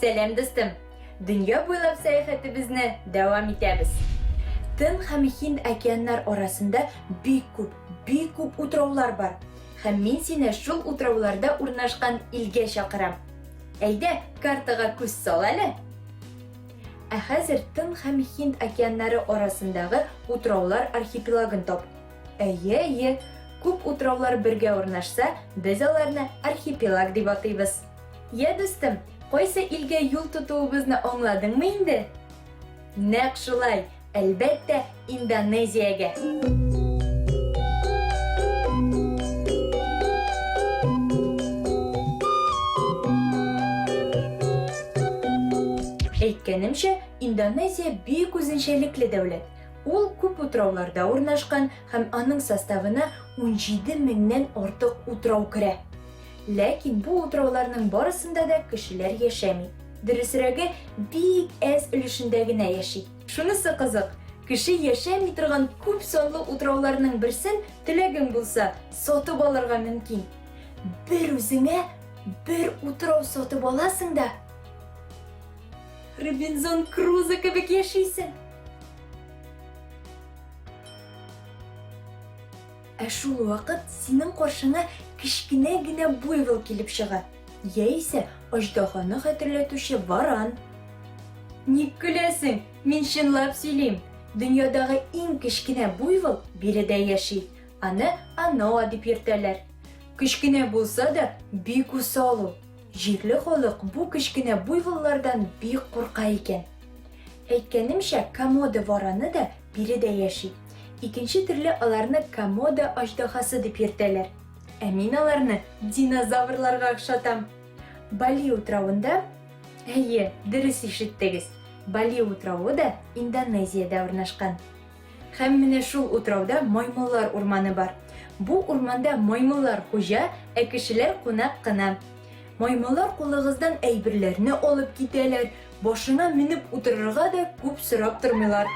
Сәлам, дустым! Дөнья буйлап сәяхәтебезне дәвам итәбез. Тын һәм Һинд океаннар арасында бик күп, бик күп утраулар бар. Һәм мин сине шул утрауларда урнашкан илгә чакырам. Әйдә, картага күз сал әле. Ә хәзер Тын һәм Һинд океаннары арасындагы утраулар архипелагын тап. Әйе, әйе, күп утраулар бергә урнашса, без аларны архипелаг дип атыйбыз. Йә, дустым, кайсы илгә юл тотуыбызны аңладыңмы инде? Нәкъ шулай, әлбәттә, Индонезиягә! Әйткәнемчә, Индонезия бик үзенчәлекле дәүләт. Ул күп утрауларда урнашкан һәм аның составына 17 меңнән артык утрау керә. Ләкин бу утрауларның барысында да кешеләр яшәми. Дөресрәге, бик әз өлешендә генә яши. Шунысы кызык, кеше яшәми торган күп санлы утрауларның берсен, теләгең булса, сатып алырга мөмкин. Бер үзеңә бер утрау сатып аласың да, Робинзон Крузо кебек яшисең. Ә шул вакыт синең каршыңа кечкенә генә буйвол килеп чыга, яисә аждаһаны хәтерләтүче варан. Ник көләсең? Мин чынлап сөйлим. Дөньядагы иң кечкенә буйвол биредә яши. Аны Аноа дип йөртәләр. Кечкенә булса да, бик усал ул. Җирле халык бу кечкенә буйволлардан бик курка икән. Әйткәнемчә, Комодо вараны да биредә яши. Икенче төрле аларны Комодо аждаһасы дип йөртәләр. Ә мин аларны динозаврларга охшатам. Бали утравында, әйе, дөрес ишеттегез, Бали утравы да Индонезиядә урнашкан. Һәм менә шул утрауда маймыллар урманы бар. Бу урманда маймыллар хуҗа, ә кешеләр кунак кына. Маймыллар кулыгыздан әйберләрне алып китәләр, башыңа менеп утырырга да күп сорап тормыйлар.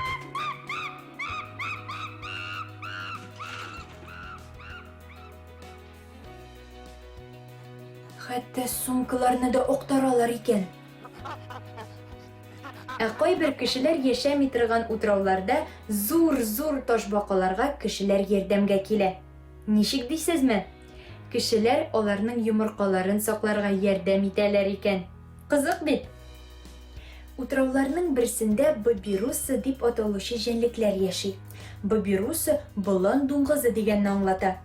Хәтта сумкаларны да актаралар икән. Ә кайбер кешеләр яшәми торган утрауларда зур-зур ташбакаларга кешеләр ярдәмгә килә. Ничек дисезме? Кешеләр аларның йомыркаларын сакларга ярдәм итәләр икән. Кызык бит! Утрауларның берсендә бабируса дип аталучы җәнлекләр яши. Бабируса болан дуңгызы дигәнне аңлата.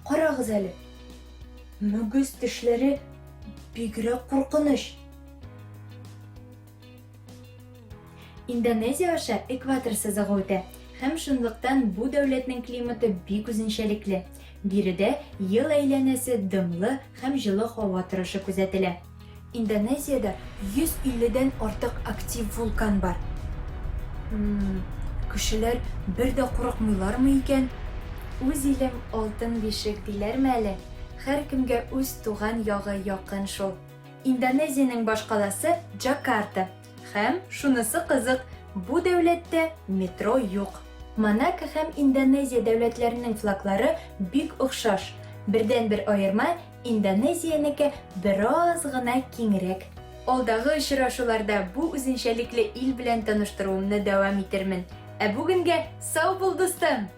Карагыз әле, мөгез тешләре бигрәк куркыныч. Индонезия аша экватор сызыгы үтә һәм шунлыктан бу дәүләтнең климаты бик үзенчәлекле. Биредә ел әйләнәсе дымлы һәм җылы һава торышы күзәтелә. Индонезиядә 150 дән артык актив вулкан бар. Кешеләр бер дә курыкмыйлармы икән? Үз илем алтын бишек диләрме әле? Һәркемгә үз туган ягы якын шул. Индонезиянең башкаласы Джакарта. Һәм, шунысы кызык, бу дәүләттә метро юк. Монако һәм Индонезия дәүләтләренең флаглары бик охшаш. Бердәнбер аерма, Индонезиянеке бераз гына киңрәк. Алдагы очрашуларда бу үзенчәлекле ил белән таныштыруымны дәвам итермен. Ә бүгенгә сау бул, дустым!